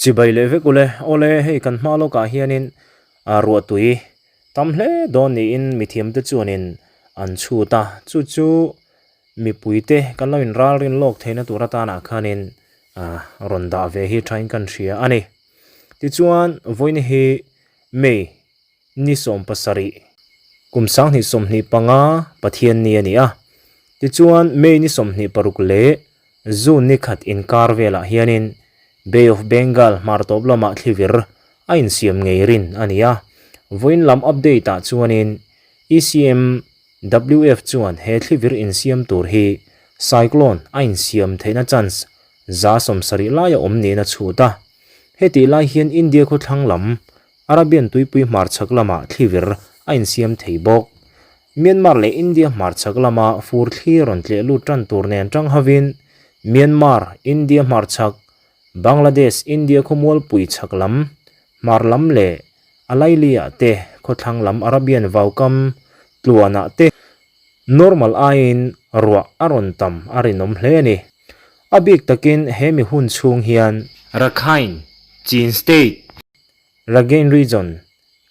Chibai leh vek ule, awle hei kan hma lawkah hianin ruahtui tam hle dawn niin mithiamte chuanin an chhut a, chu chu mipuite kan lo inralrin lawk theihna tur atanah khanin rawn dah ve hi thain kan hria a ni. Tichuan vawiin hi May Ni 17, kum 2025 Pathian ni a ni a. Tichuan, May ni 26 leh June ni khat inkar velah hianin Bay of Bengal hmar tawp lamah thlivir a insiam ngei rin a ni a. Vawiin lam update ah chuanin ECMWF chuan he thlivir insiam tur hi cyclone a insiam theihna chance 70% laia awm niin a chhut a. Hetih lai hian India khawthlang lam Arabian tuipui hmarchhak lamah thlivir a insiam thei bawk. Myanmar leh India hmarchhak lama fur thli rawn tleh lut tan tur nen tang hovin Myanmar, India hmarchhak, Bangladesh, India khawmualpui chhak lam, hmar lam leh a lailiah te khawthlang lam Arabian vaukam tluanah te normal aiin ruah a rawn tam a rinawm hle a ni. A bik takin he mi hun chhung hian Rakhine, Chin State, Rakhine Region,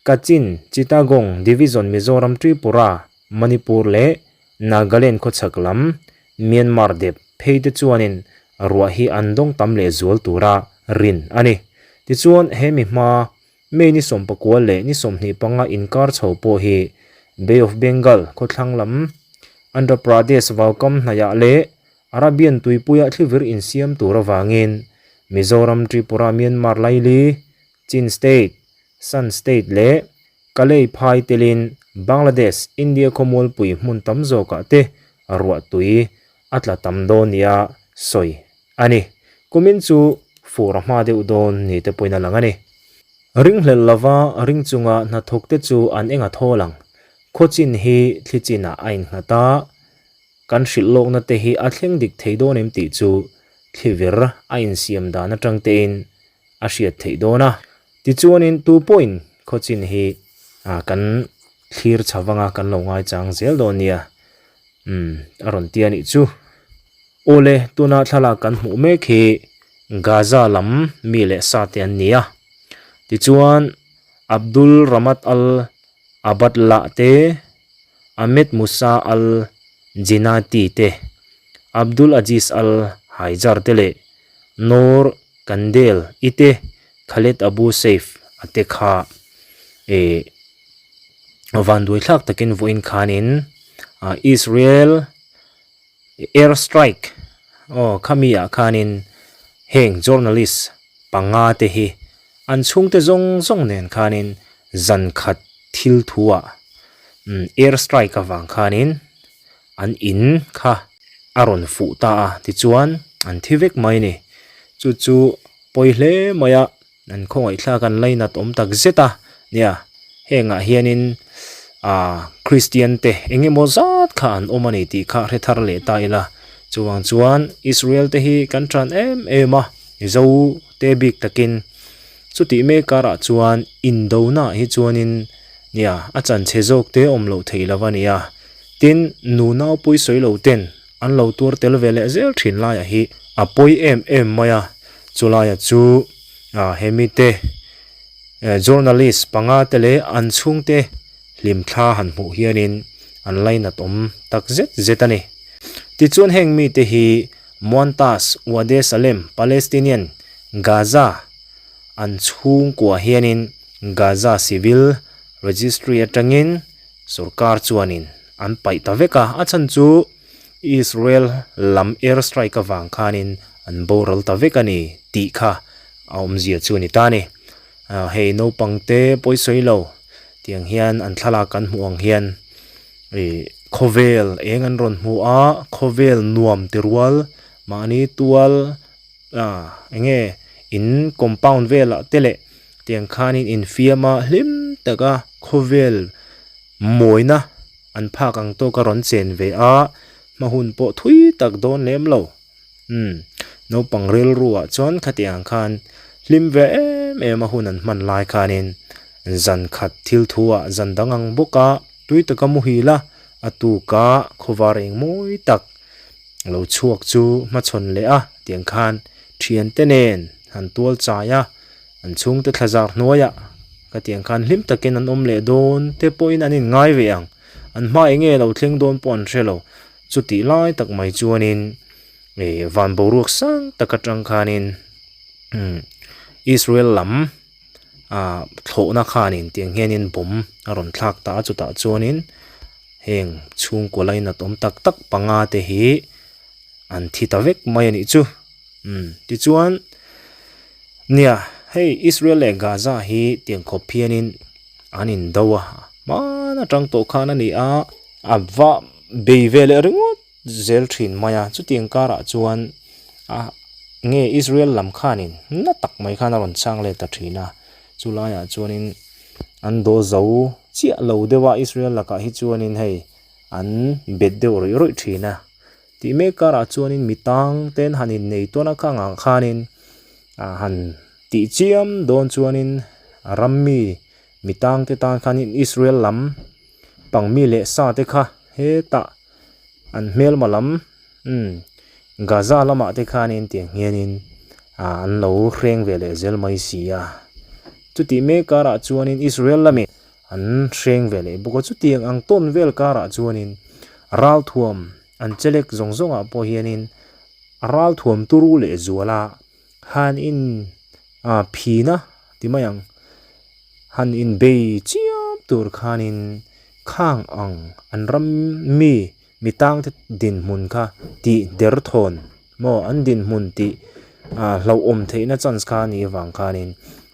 Kachin, Chittagong Division Mizoram Tripura, Manipur leh Nagaland khawchhak lam Myanmar dep phei te chuanin ruah hi an dawng tam leh zual tura rin a ni. Tichuan he mi hma May ni 19 leh ni 25 inkar chho pawh hi Bay of Bengal khawthlang lam Andhra Pradesh vaukam hnaiah leh Arabian tuipuia thlivir insiam tur avangin Mizoram, Tripura, Myanmar laili, Chin State, Shan State leh Kalay phai telin Bangladesh, India khawmualpui hmun tam zawkah te ruahtui a tla tam dawn nia sawi a ni. Kumin chu fur a hma deuh dawn ni te pawhin a lang a ni. Ringhlelh lova ring chunga hnathawkte chu an eng a thawl ang. Khawchin hi thlichinah a innghat a. Kan hrilh lawkna te hi a thleng dik thei dawn em tih chu thlivir a insiam dan atang tein a hriat theih dawn a. Tichuanin tu pawhin khawchin hi kan thlir chho vanga kan lo ngaichang zel dawn nia. Umm a rawn ti a nih chu. Awle tuna thlalak kan hmuh mek hi Gaza lam mi leh sa te an ni a. Tichuan Abdul Ramat Al Abadlah te. Ahmed Musa Al Jinati te, Abdul Aziz Al Haijar te leh Noor Kandel i te Khaled Abu Saif a te kha eh vanduai thlak takin vawiin khanin Israel air strike aw khami ah khanin heng journalist panga te hi An chhungte zawng zawng nen khanin zan khat thil thuah air strike avang khanin an in kha a rawn fuh ta a, tichuan an thi vek mai a ni. Chu chu pawi hle mai a, an khawngaihthlak an lainat awm tak zet a nia, hengah hianin ah Christian te eng emaw zat kha an awm a ni tih kha hre thar leh ta ila, chuvang chuan Israel te hi kan tan em em a. Mizo te bik takin chutih mek karah chuan indona hi chuanin nia a chanchhe zawk te awm loh theih lo a ni a, tin nunau pawi sawi lo ten an lo tuar tel ve leh zel thin laiah hi a pawi em em mai a, chulaiah chu ah he mite journalist panga te leh an chhungte hlimthla han hmuh hianin an lainat awm tak zet zet a ni. Tichuan heng mite hi Muantas, Wade Salem, Palestinian, Gaza an chhungkua hianin Gaza Civil Registry atangin sorkar chuanin an paih ta vek a, a chhan chu Israel lam air strike avang khanin an boral ta vek a ni tih kha a awmzia chu a ni ta a ni. Hei naupangte pawisawi lo tiang hian an thlalak kan hmuh ang hian Ih khawvel eng an rawn hmu a khawvel nuam ti rual mahni tual ah eng nge in compound velah te leh tiang khanin infiam a hlim taka khawvel mawina an phak ang tawk a rawn chen ve a hma hun pawh thui tak dawn lem lo umm naupang rilru ah chuan khatiang khan hlim ve em em a hun an hman lai khanin zan khat thil thu ah zan dang ang bawk a. Tui taka muhil a, a tuka khawvar eng mawi tak lo chhuak chu hmachhawn leh a, tiang khan thiante nen han tual chai a. An chhungte thlazar hnuaiah ka tiang khan hlim takin an awm leh dawn te pawhin an inngai ve ang. An hma eng nge lo thleng dawn pawh an hre lo. Chutih lai tak mai chuanin ih van boruak sang tak atang khanin umm Israel lam ah thlawhna khanin tiang hianin bomb a rawn thlak ta a chutah chuanin heng chhungkaw lainat awm tak tak panga te hi an thi ta vek mai a nih chu. Umm tichuan nia hei Israel leh Gaza hi tiang khawp hianin an indo a hman atang tawh khan a ni a a va bei ve leh ringawt zel thin mai a chutiang karah chuan a nge Israel lam khanin na tak mai khan a rawn chang let ta thin a chulaiah chuanin an daw zo chiah lo deuh a Israel lakah hi chuanin hei an bet deuh rawih rawih thin a. Tih mek karah chuanin mi tang ten han innei tawn a khangah khanin ah han tih chiam dawn chuanin a ram mi mi tang te tan khanin Israel lam pang mi leh sa te kha hetah an hmelma lam umm Gaza lamah te khanin tiang hianin ah an lo hreng ve leh zel mai si a. Chutih mek karah chuanin Israel lamin an hreng ve leh bawk a chutiang ang tawn vel karah chuanin ralthuam An chelek zawng zawngah pawh hianin a ralthuam turu leh zuala han in ah phina ti mai ang han inbei chiam tur khanin khang ang an ram mi mi tangte dinhmun kha tih derthawn maw an dinhmun tih ah hlauhawm theihna chance kha a nih avang khanin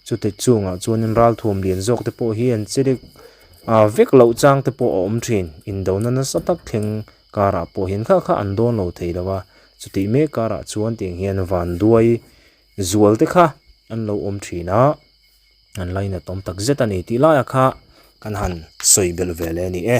chuti chungah chuanin ralthuam lian zawk te pawh hi an chelek ah vek loh chang te pawh a awm thin indona nasa tak thleng karah pawh hian kha kha an dawn lo thei lo a chutih mek karah chuan tiang hian vanduai zual te kha an lo awm thin a an lainat awm tak zet a ni tih laiah kha kan han sawi belh ve leh a ni e.